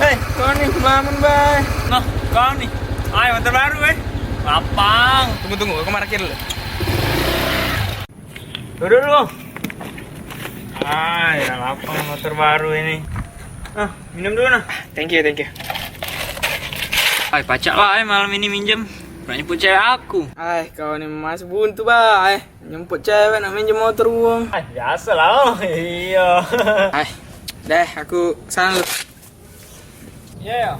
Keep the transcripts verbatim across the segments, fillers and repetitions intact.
Eh, kau ni melamun, Bay. Nah, kau ni. Ai, motor baru, eh. Lapang. Tunggu, tunggu, aku parkir dulu. Duduk dulu. Ai, lapang motor baru ini. Ah, minum dulu nah. Thank you, thank you. Ai, pacak lah, eh, malam ini minjem. Nak nyemput cewek aku. Ai, kau ni mas buntu, Bay. Nyemput cewek nak minjem motor wong. Ah, biasalah. Iya. Ai, deh, aku sana dulu. Iya, ya.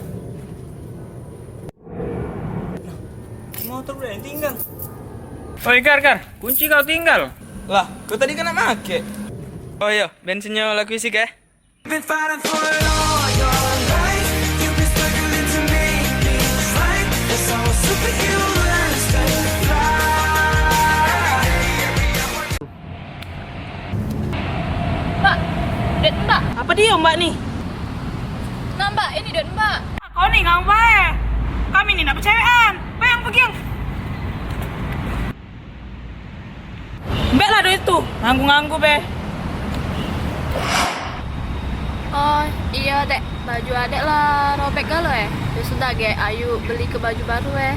Motor udah yang tinggal. Oi, Gar, Gar, kunci kau tinggal. Lah, kau tadi kan nak make. Oh iya, bensinnya laku isi ke? Been fighting for it all your life. You've been struggling to make things right. That's how a superhero learns to fly. Mbak, duit Mbak. Apa dia Mbak ni? Nah Mbak, ini duit Mbak. Kau ni nganggu bae. Kami ni nak bercewekan. Bayang pergi. Mbek lah duit tu, nganggu-nganggu be. Oh, iya, Dek. Baju adek lah robek galo, eh. Ya sudah, Gek. Ayu beli ke baju baru, eh.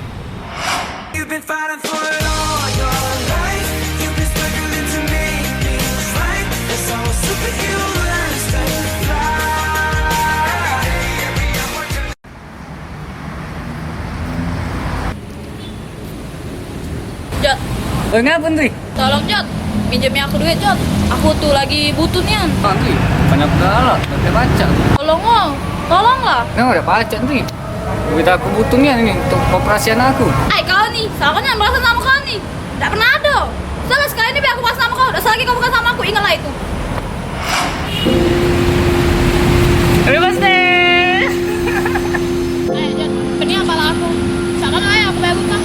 You've been fighting for it all your life. You've been struggling to make things right. That's how a superhero learns to fly. Jot. Oi, ngapa, Tri? Tolong, Jot. Minjemi aku duit, Jot. Aku tu lagi butuh nian. Ah, Tri, banyak galak, pakai pacak. Tolong, oh. Tolonglah. Nah, udah pacak, Tri. Duit aku butuh nian ini untuk operasian aku. Ai, kau ni, siapa ni yang merasa sama kau ni? Dak pernah ada. Salah sekali ni biar aku merasa sama kau. Dak salah lagi kau bukan sama aku, ingatlah itu. Bebas deh. Eh, Jon, pening kepala aku. Siapa aja aku bayar utang?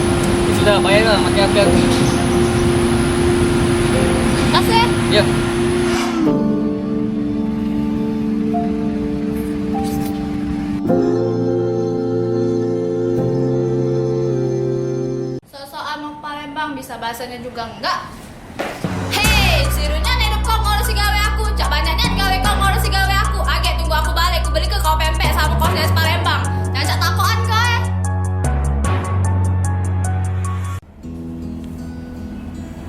Sudah, bayarlah, mati api aku. Kasih. Ya. Sosokan wong Palembang, bisa bahasanya juga enggak. Hei, si Runyan hidup kau ngurusi gawe aku, cak banyak nian gawe kau ngurusi gawe aku. Agek tunggu aku balik, ku beli ke kau pempek sama kau es Palembang. Jangan cak takokan kau, eh.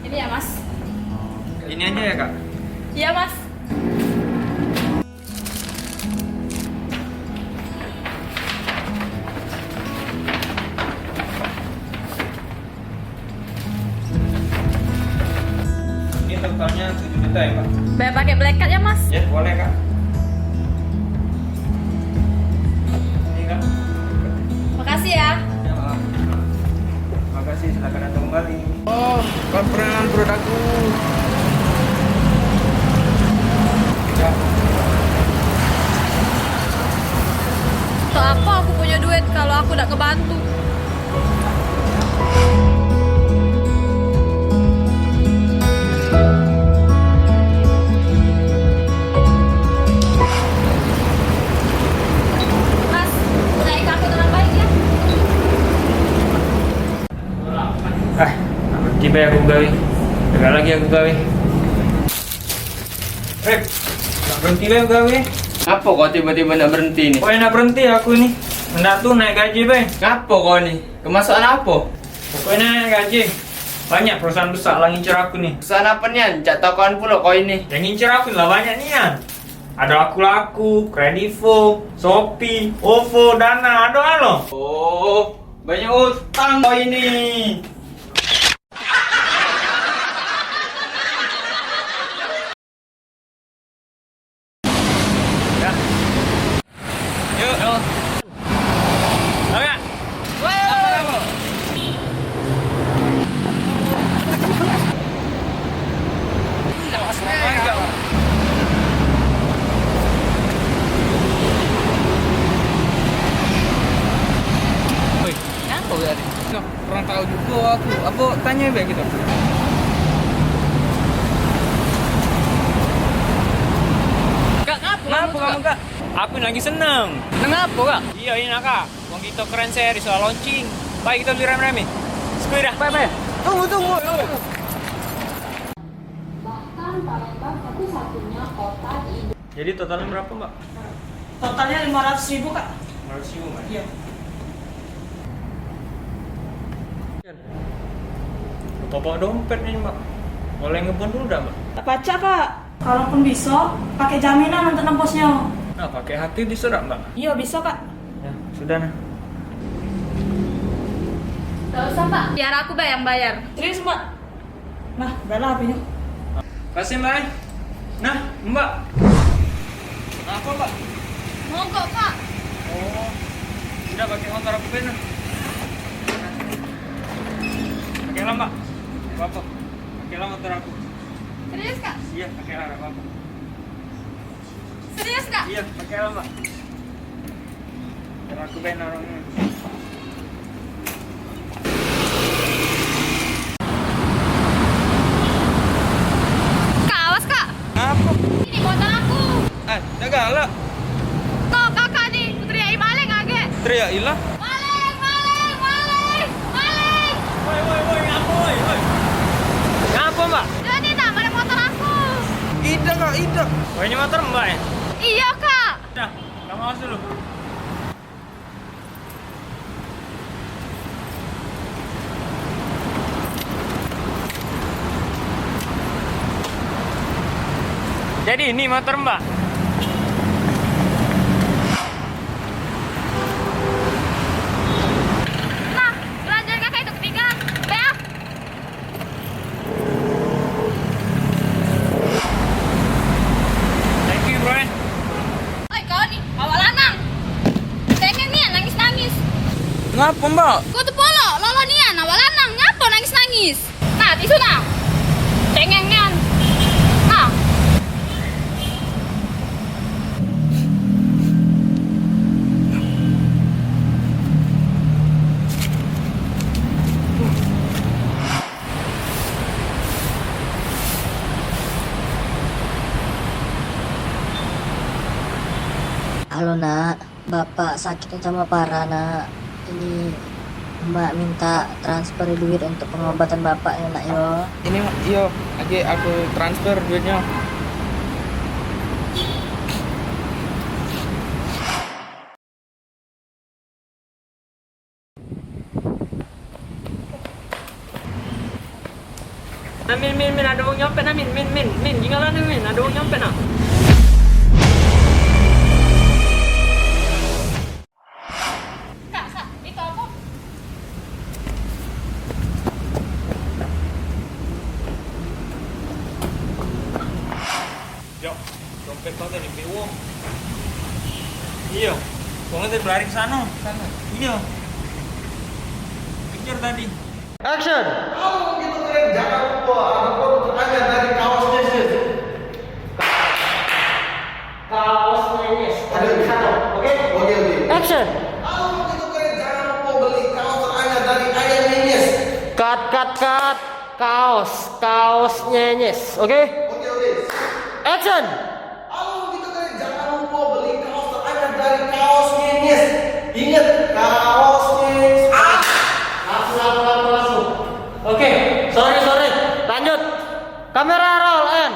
Ini ya, Mas. Ini aja ya, Kak? Iya, Mas. Ini totalnya tujuh juta ya, Pak? Bayar pakai black card ya, Mas? Ya, boleh, Kak. Ini, Kak. Makasih ya. Ya, Pak. Makasih, silakan datang kembali. Oh, kaperan perut aku. Untuk apa aku punya duit kalau aku dak kebantu? Mas, naik aku dengan baik ya. Ah, nak berhenti bae aku gawe. Agak lagi aku gawe. Eh, nak berhenti bae aku gawe. Ngapo kau tiba-tiba nak berhenti ni? Oh, nak berhenti aku ni. Hendak tu naik gaji bae. Ngapo kau ni? Kemasukan apo? Pokoknya naik gaji. Banyak perusahaan besar lah ngincer aku ni. Perusahaan apa nian? Cak takokan pulo kau ini. Yang ngincer aku lah banyak nian. Ada Aku Laku, Kredivo, Shopee, OVO, Dana, ada alo. Oh, banyak utang kau ini. Yuk, yuk. Tahu nggak? Woi, ngapo tadi? Nah, kurang tahu juga aku. Apa tanya baik gitu? Kak, ngapo kamu, Kak? Aku lagi seneng. Seneng apa, Kak? Iya, ini, Kak. Wong kita keren seh, disoal launching. Baik, kita beli rame-rame. Sekali dah. Baik, baik. Tunggu, tunggu, tunggu. Bahkan Palembang satu-satunya kota di Indo- Jadi totalnya berapa, Mbak? Totalnya lima ratus ribu, Kak. Malu siu mah dia. Lupa bawa dompet ni, Mbak. Boleh ngebon dulu dah, Mbak? Tak pacak, Kak. Kalaupun bisa, pakai jaminan untuk nembusnya. Nah, pakai hati bisa dak, Mbak? Iya, bisa, Kak. Ya, sudah, nah. Tak usah, Pak. Biar aku, Mbak, yang bayar. Serius, Mbak? Nah, dah lah H P-nya. Kasih, Mbak. Nah, Mbak. Apa, Mbak? Mogok, Kak. Oh. Udah pakai motor aku, Ben. Pakai lah, Mbak. Enggak apa-apa. Pakai lah motor aku. Serius, Kak? Iya, pakai lah, enggak apa-apa. Serius, Kak? Iya, pakai lah, Mbak. Aku ben orangnya. Kak, awas, Kak. Apa? Ini motor aku. Ah, dah galak. Kok kakak ni teriak maling age? Teriak ilah. Maling, maling, maling, maling. Woi, woi, woi, ngapo, woi, woi? Ngapo, Mbak? Dia ni nak balik motor aku. Ida, Kak, ida. Oh, ini motor Mbak, ya? Iya, Kak. Dah. Kamu awas dulu. Jadi ini motor Mbak. Nah, belanjaan kakak itu ketinggalan. Be ah. Thank you, bro. Oi, kau ni, awak lanang. Pengen nian nangis-nangis. Ngapo, Mbak? Kau tu polo, lolo nian, awak lanang. Ngapo nangis-nangis? Nah, tisu nah. Pengen nian. Nah. Halo, Nak. Bapak sakitnyo tambah parah, Nak. Ini Mbak minta transfer duit untuk pengobatan Bapak, yo, Nak, yo. Ini, Mak, iyo, agi aku transfer duitnyo. Nah, Min, Min, Min, ado wong nyompet, nah, Min, Min, Min, Min, tinggal, nah, Min, ado wong nyompet, nah. Kak, Sa, itu apa? Yo, dompet kau tadi ambil wong. Iyo, wong tadi berlari ke sana. Sana. Iyo. Kejar tadi. Action. Kalau gitu keren, jangan lupa ada produk teranyar dari Kaos Nyenyes. Kaos Nyenyes. Ada di sana, oke? Oke, oke. Action. Kalau gitu keren, jangan lupa beli kaos teranyar dari Ayam Nyenyes. Cut, cut, cut. Kaos, Kaos Nyenyes, oke? Oke, oke. Action. Halo, gitu kan, jangan lupa beli kaos teranyar dari Kaos Nyenyes. Ingat, Kaos Nyenyes. Ah! Langsung, langsung, langsung, langsung. Oke, sorry, sorry. Lanjut. Kamera roll and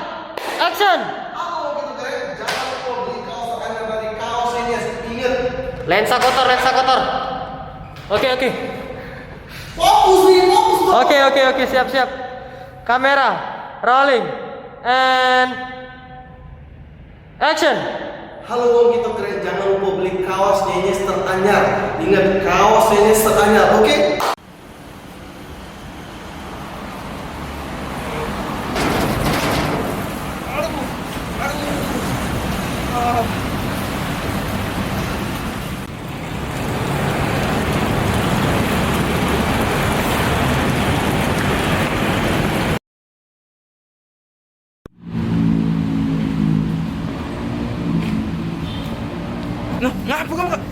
action. Halo, gitu kan, jangan lupa beli kaos teranyar dari Kaos Nyenyes. Ingat. Lensa kotor, lensa kotor. Oke, oke. Fokus nih, fokus, bro. Oke, oke, oke, siap, siap. Kamera, rolling, and action. Halo wong kito keren, jangan lupa beli Kaos Nyenyes teranyar. Ingat, Kaos Nyenyes teranyar, oke? Nah, ngapa kamu, Kak?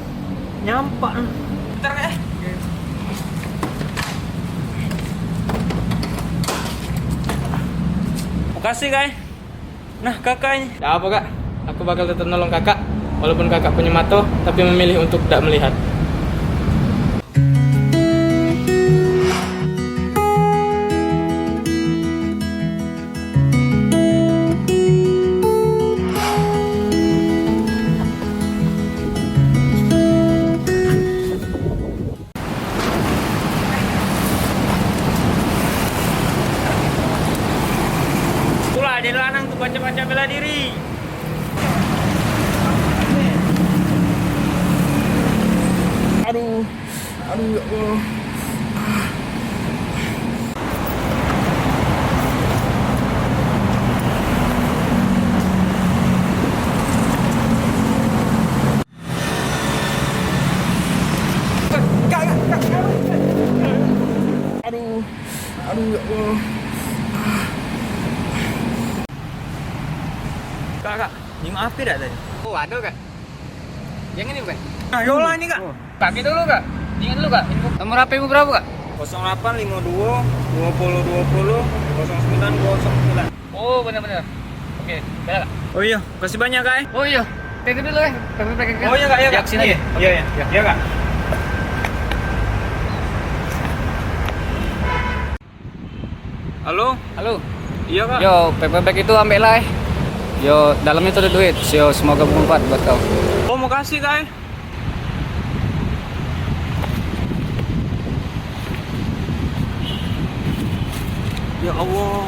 Nyampak, nah. Bentar, Kak, eh. Makasih, Kak, eh. Nah, kakak ini. Dak apa, Kak. Aku bakal tetap nolong kakak, walaupun kakak punya mato, tapi memilih untuk dak melihat. Ya Allah. Aduh, aduh, ya Allah. Kak, kak, nengok H P dak tadi? Oh, ada, kak. Yang ini bukan? Nah, yolah ini, kak. Oh. Pakai dulu, kak. Ingat dulu, kak. Nomor H P mu berapa, kak? Kosong delapan lima dua dua puluh dua puluh kosong sembilan kosong sembilan. Oh, benar-benar. Oke, bela, kak. Oh iya, kasih banyak, kak, eh. Oh iya, tunggu dulu, eh. Tunggu, tunggu, tunggu. Oh iya, kak, iya, kak. Ya, sini aja. Iya, iya. Iya, kak. Halo? Halo. Iya, kak. Yo, paper bag itu ambek lah, eh. Yo, dalamnya tuh ada duit. Yo, semoga bermanfaat buat kau. Oh, makasih, kak, eh. Ya Allah.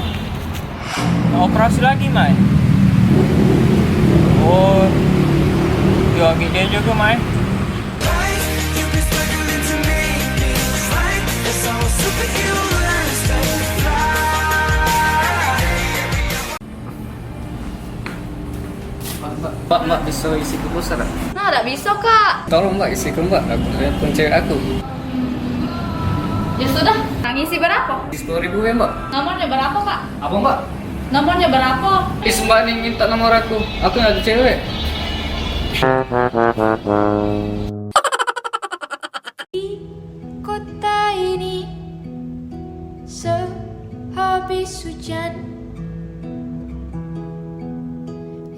Mau operasi lagi, Mai? Oh. Yo, agak dia juga, Mai. Pak, Mbak, Mbak, Mbak, bisa isi ke pulsa, tak? Nah, dak bisa, Kak. Tolong, Mbak, isi ke, Mbak. Aku telepon cewek aku. Ya sudah, Kak ngisi berapa? Isi sepuluh ribu ya, Mbak. Nomornya berapa, Kak? Apa, Mbak? Nomornya berapa? Is, Mbak ni minta nomor aku. Aku nak ada cewek. Di kota ini sehabis hujan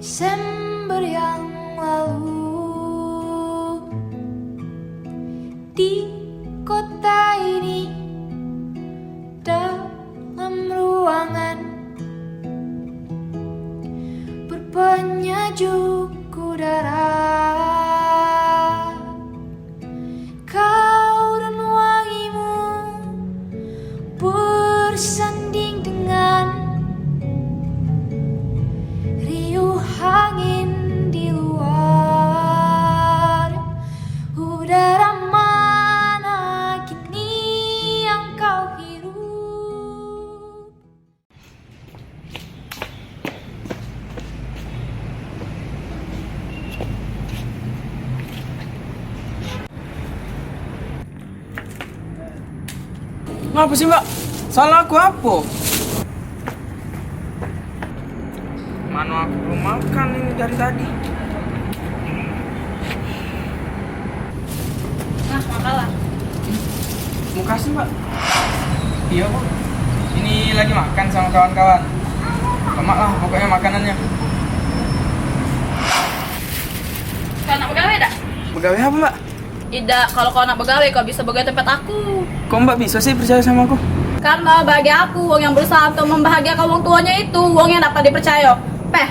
Desember yang lalu, di kota ini dalam ruangan berpenyejuk udara. Kau dan wangimu bersanding dengan riuh angin di luar. Udara mana kini yang kau hirup? Ngapa sih, Mbak? Salah aku apa? Mano aku belum makan ini dari tadi. Nah, makanlah. Makasih, Mbak. Iya, Bu. Ini lagi makan sama kawan-kawan. Lemak lah pokoknya makanannya. Kau nak begawe dak? Begawe apa, Mbak? Idak, kalau kau nak begawe, kau bisa begawe tempat aku. Kok Mbak bisa sih percaya sama aku? Karena bagi aku, wong yang berusaha untuk membahagiakan wong tuanya itu, wong yang dapat dipercaya. Peh.